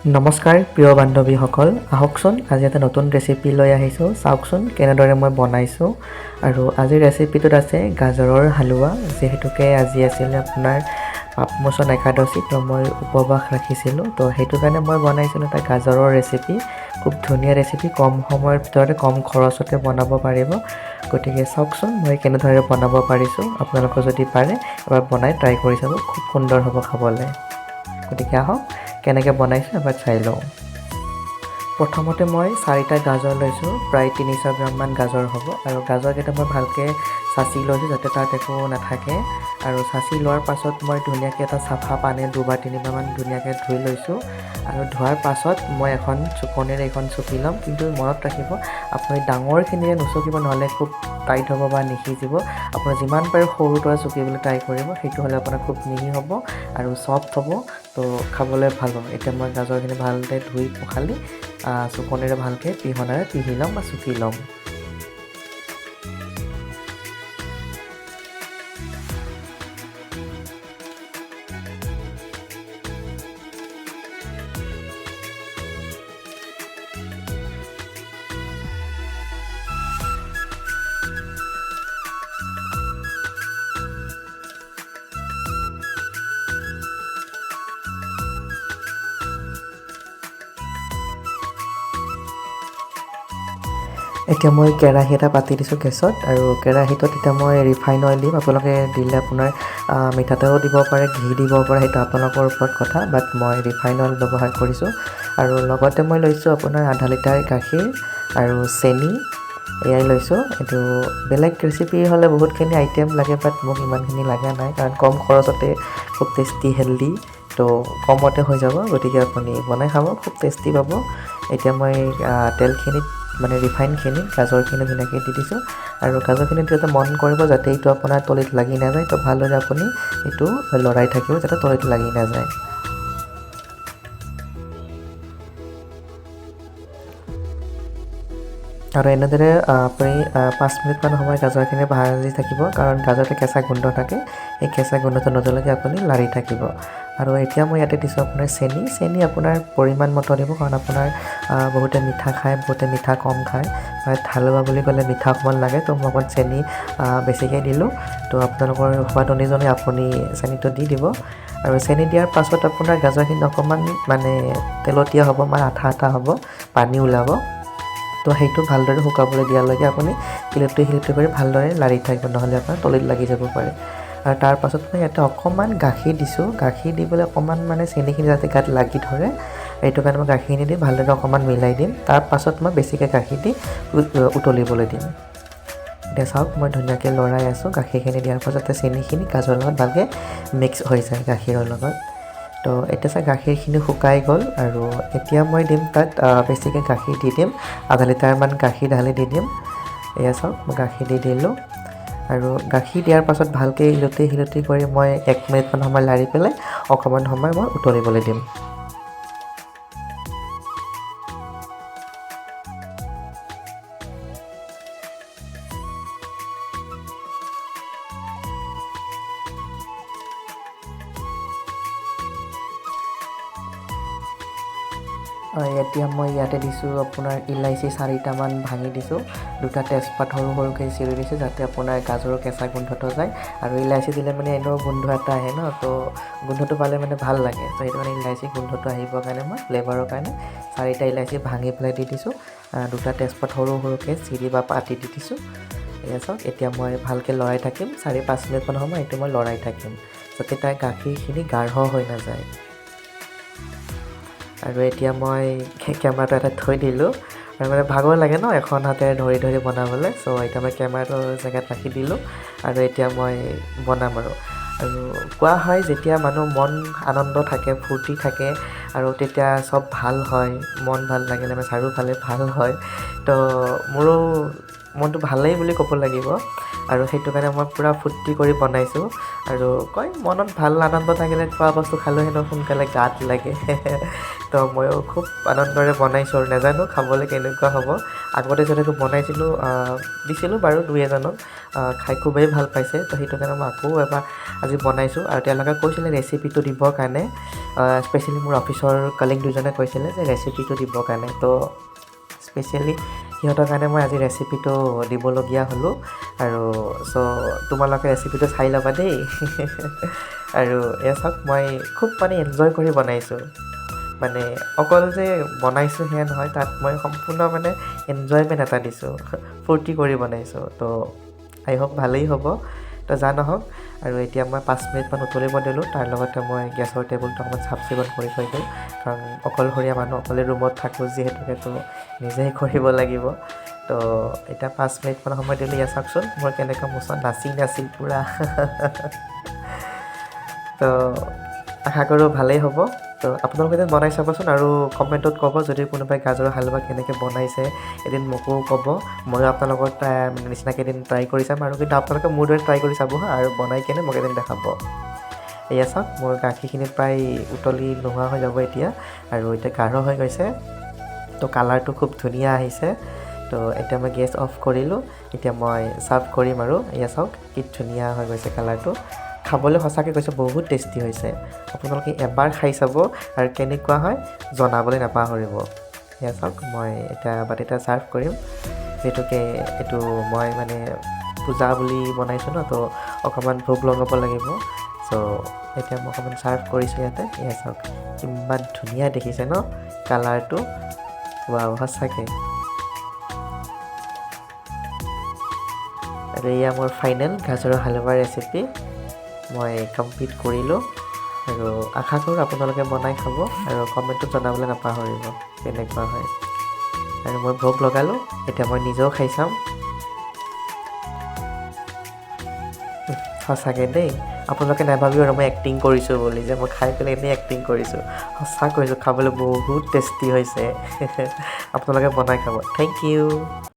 নমস্কাৰ প্ৰিয় বান্ধৱীসকল, আহকচোন আজি এটা নতুন ৰেচিপি লৈ আহিছোঁ। চাওকচোন কেনেদৰে মই বনাইছোঁ। আৰু আজিৰ ৰেচিপিটোত আছে গাজৰৰ হালোৱা। যিহেতুকে আজি আছিলে আপোনাৰ পাপমোচন একাদশী, তো মই উপবাস ৰাখিছিলোঁ, তো সেইটো কাৰণে মই বনাইছিলোঁ এটা গাজৰৰ ৰেচিপি। খুব ধুনীয়া ৰেচিপি, কম সময়ৰ ভিতৰতে কম খৰচতে বনাব পাৰিব। গতিকে চাওকচোন মই কেনেদৰে বনাব পাৰিছোঁ। আপোনালোকে যদি পাৰে এবাৰ বনাই ট্ৰাই কৰি চাব, খুব সুন্দৰ হ'ব খাবলৈ। গতিকে আহক কেনেকৈ বনাইছোঁ এবাৰ চাই লওঁ। প্ৰথমতে মই চাৰিটা গাজৰ লৈছোঁ, প্ৰায় 300 গ্ৰামমান গাজৰ হ'ব। আৰু গাজৰকেইটা মই ভালকৈ চাঁচি লৈছোঁ যাতে তাত একো নাথাকে। আৰু চাঁচি লোৱাৰ পাছত মই ধুনীয়াকৈ এটা চাফা পানীৰে দুবাৰ তিনিবাৰমান ধুনীয়াকৈ ধুই লৈছোঁ। আৰু ধোৱাৰ পাছত মই এখন চুকনিৰে এইখন চুকি ল'ম। কিন্তু মনত ৰাখিব, আপুনি ডাঙৰখিনিৰে নুচুকিব, নহ'লে খুব টাইট হ'ব বা নিসিজিব। আপুনি যিমান পাৰে সৰুটোৰে চুকিবলৈ ট্ৰাই কৰিব, সেইটো হ'লে আপোনাৰ খুব মিহি হ'ব আৰু চফ্ট হ'ব, তো খাবলৈ ভাল পাব। এতিয়া মই গাজৰখিনি ভালদৰে ধুই পখালি চুকনিৰে ভালকৈ পিহনাৰে পিহি ল'ম বা চুকি ল'ম। এতিয়া মই কেৰাহী এটা পাতি দিছোঁ গেছত। আৰু কেৰাহীটোত এতিয়া মই ৰিফাইন অইল দিম। আপোনালোকে দিলে আপোনাৰ মিঠাতেলো দিব পাৰে, ঘি দিব পাৰে, সেইটো আপোনালোকৰ ওপৰত কথা। বাট মই ৰিফাইন অইল ব্যৱহাৰ কৰিছোঁ। আৰু লগতে মই লৈছোঁ আপোনাৰ আধা লিটাৰ গাখীৰ আৰু চেনি, এয়াই লৈছোঁ। এইটো বেলেগ ৰেচিপি হ'লে বহুতখিনি আইটেম লাগে, বাট মোক ইমানখিনি লগা নাই, কাৰণ কম খৰচতে খুব টেষ্টি হেল্ডি, তো কমতে হৈ যাব। গতিকে আপুনি বনাই খাব, খুব টেষ্টি পাব। এতিয়া মই তেলখিনিত মানে ৰিফাইনখিনি গাজৰখিনি ধুনীয়াকৈ দি দিছোঁ। আৰু গাজৰখিনি দিওঁতে মন কৰিব যাতে এইটো আপোনাৰ তলিত লাগি নাযায়, তো ভালদৰে আপুনি এইটো লৰাই থাকিব যাতে তলিত লাগি নাযায়। আৰু এনেদৰে আপুনি 5 মিনিটমান সময় গাজৰখিনি ভাজি থাকিব, কাৰণ গাজৰটো কেঁচা গোন্ধ থাকে, সেই কেঁচা গোন্ধটো নোযোৱালৈকে আপুনি লাৰি থাকিব। আৰু এতিয়া মই ইয়াতে দিছোঁ আপোনাৰ চেনি। চেনি আপোনাৰ পৰিমাণ মতো দিব, কাৰণ আপোনাৰ বহুতে মিঠা খায়, বহুতে মিঠা কম খায়। হালোৱা বুলি ক'লে মিঠা অকণমান লাগে, তো মই অকণ চেনি বেছিকৈ দিলোঁ। তো আপোনালোকৰ সোৱাদ অনুযায়ী আপুনি চেনিটো দি দিব। আৰু চেনি দিয়াৰ পাছত আপোনাৰ গাজৰখিনি অকণমান মানে তেলতীয়া হ'ব, মানে আঠা আঠা হ'ব, পানী ওলাব। তো সেইটো ভালদৰে শুকাবলৈ দিয়ালৈকে আপুনি ইলুটি সিলুটি কৰি ভালদৰে লাৰি থাকিব, নহ'লে আপোনাৰ তলিত লাগি যাব পাৰে। আৰু তাৰ পাছত মই ইয়াতে অকণমান গাখীৰ দিছোঁ। গাখীৰ দি পেলাই অকণমান মানে চেনিখিনি যাতে গাত লাগি ধৰে, সেইটো কাৰণে মই গাখীৰখিনি দি ভালদৰে অকণমান মিলাই দিম। তাৰ পাছত মই বেছিকৈ গাখীৰ দি উতলিবলৈ দিম। এতিয়া চাওক মই ধুনীয়াকৈ লৰাই আছোঁ। গাখীৰখিনি দিয়াৰ পাছতে চেনিখিনি গাজৰৰ লগত ভালকৈ মিক্স হৈ যায় গাখীৰৰ লগত। তো এতিয়া চাওক গাখীৰখিনি শুকাই গ'ল। আৰু এতিয়া মই দিম তাত বেছিকৈ গাখীৰ দি দিম, আধা লিটাৰমান গাখীৰ ঢালি দি দিম। এয়া চাওক মই গাখীৰ দি দিলোঁ। আৰু গাখীৰ দিয়াৰ পাছত ভালকৈ ইলুটি সিলুটি কৰি মই 1 মিনিটমান সময় লাৰি পেলাই অকণমান সময় মই উতলিবলৈ দিম। এতিয়া মই ইয়াতে দিছোঁ আপোনাৰ ইলাচি 4টামান ভাঙি দিছোঁ, 2টা তেজপাত সৰু সৰুকৈ চিৰি দিছোঁ যাতে আপোনাৰ গাজৰৰ কেঁচা গোন্ধটো যায়। আৰু ইলাচি দিলে মানে এনেও গোন্ধ এটা আহে ন, তো গোন্ধটো পালে মানে ভাল লাগে। তো সেইটো কাৰণে ইলাচি গোন্ধটো আহিবৰ কাৰণে মই ফ্লেভাৰৰ কাৰণে 4টা ইলাচি ভাঙি পেলাই দি দিছোঁ, 2টা তেজপাত সৰু সৰুকৈ চিৰি বা পাতি দি দিছোঁ। এয়া চাওক এতিয়া মই ভালকৈ লৰাই থাকিম, 4-5 মিনিটমান সময় এইটো মই লৰাই থাকিম যাতে তাৰ গাখীৰখিনি গাঢ় হৈ নাযায়। আৰু এতিয়া মই কেমেৰাটো এটা থৈ দিলোঁ। আৰু মানে ভাগৰ লাগে ন এখন হাতেৰে ধৰি ধৰি বনাবলৈ, চ' এতিয়া মই কেমেৰাটো জেগাত ৰাখি দিলোঁ। আৰু এতিয়া মই বনাম। আৰু কোৱা হয় যেতিয়া মানুহ মন আনন্দ থাকে, ফূৰ্তি থাকে, আৰু তেতিয়া চব ভাল হয়, মন ভাল লাগিলে মানে চাৰিওফালে ভাল হয়। তো মোৰো মনটো ভালেই বুলি ক'ব লাগিব। আৰু সেইটো কাৰণে মই পূৰা ফূৰ্তি কৰি বনাইছোঁ। আৰু কয় মনত ভাল আনন্দ থাকিলে খোৱা বস্তু খালেও হেনো সোনকালে গাত লাগে। তো ময়ো খুব আনন্দৰে বনাইছোঁ আৰু নাজানো খাবলৈ কেনেকুৱা হ'ব। আগতে যেনেকৈ বনাইছিলোঁ, দিছিলোঁ বাৰু দুই এজনক, খাই খুবেই ভাল পাইছে। তো সেইটো কাৰণে মই আকৌ এবাৰ আজি বনাইছোঁ। আৰু তেওঁলোকে কৈছিলে ৰেচিপিটো দিবৰ কাৰণে, স্পেচিয়েলি মোৰ অফিচৰ কলিগ দুজনে কৈছিলে যে ৰেচিপিটো দিবৰ কাৰণে। তো স্পেচিয়েলি সিহঁতৰ কাৰণে মই আজি ৰেচিপিটো দিবলগীয়া হ'লোঁ। আৰু চ' তোমালোকে ৰেচিপিটো চাই ল'বা দেই। আৰু এয়া চাওক, মই খুব মানে এনজয় কৰি বনাইছোঁ। মানে অকল যে বনাইছোঁ সেয়া নহয়, তাত মই সম্পূৰ্ণ মানে এনজয়মেণ্ট এটা দিছোঁ, ফূৰ্তি কৰি বনাইছোঁ। তো আই হোপ ভালেই হ'ব। তো যা নহওক, আৰু এতিয়া মই 5 মিনিটমান উতলিব দিলোঁ। তাৰ লগতে মই গেছৰ টেবুলটো অকণমান চাফ চিকুণ কৰি থৈ দিওঁ, কাৰণ অকলশৰীয়া মানুহ, অকলে ৰুমত থাকোঁ যিহেতুকে, তো নিজেই কৰিব লাগিব। তো এতিয়া 5 মিনিটমান সময় দিলোঁ। ইয়াত চাওকচোন, মোৰ কেনেকুৱা মোচন নাচি নাচি পূৰা। তো আশা কৰোঁ ভালেই হ'ব। তো আপোনালোকে এদিন বনাই চাবচোন আৰু কমেণ্টত ক'ব, যদি কোনোবাই গাজৰৰ হালোৱা কেনেকৈ বনাইছে এদিন মোকো ক'ব। ময়ো আপোনালোকৰ মানে নিচিনাকৈ এদিন ট্ৰাই কৰি চাম। আৰু কিন্তু আপোনালোকে মোৰ দৰে ট্ৰাই কৰি চাব হা, আৰু বনাই কেনে মোক এদিন দেখাব। এয়া চাওক, মোৰ গাখীৰখিনি প্ৰায় উতলি নোহোৱা হৈ যাব এতিয়া আৰু এতিয়া গাঢ় হৈ গৈছে। তো কালাৰটো খুব ধুনীয়া আহিছে। তো এতিয়া মই গেছ অফ কৰিলোঁ, এতিয়া মই ছাৰ্ভ কৰিম। আৰু এয়া চাওক, কি ধুনীয়া হৈ গৈছে কালাৰটো। খাবলৈ সঁচাকৈ কৈছোঁ, বহুত টেষ্টি হৈছে। আপোনালোকে এবাৰ খাই চাব আৰু কেনেকুৱা হয় জনাবলৈ নাপাহৰিব। এয়া চাওক, মই এতিয়া বাতিতে ছাৰ্ভ কৰিম। যিহেতুকে এইটো মই মানে পূজা বুলি বনাইছোঁ ন, তো অকণমান ভোগ লগাব লাগিব। চ' এতিয়া মই অকণমান ছাৰ্ভ কৰিছোঁ ইয়াতে। এয়া চাওক, কিমান ধুনীয়া দেখিছে ন কালাৰটো? ৱাও, সঁচাকৈ। আৰু এয়া মোৰ ফাইনেল গাজৰৰ হালোৱাৰ ৰেচিপি মই কমপ্লিট কৰিলোঁ। আৰু আশা কৰোঁ আপোনালোকে বনাই খাব আৰু কমেণ্টত জনাবলৈ নাপাহৰিব কেনেকুৱা হয়। আৰু মই ভোগ লগালোঁ, এতিয়া মই নিজেও খাই চাম। সঁচাকৈ দেই, আপোনালোকে নাভাবিব আৰু মই এক্টিং কৰিছোঁ বুলি, যে মই খাই পেলাই এনেই এক্টিং কৰিছোঁ। সঁচা কৈছোঁ, খাবলৈ বহুত টেষ্টি হৈছে। আপোনালোকে বনাই খাব। Thank U.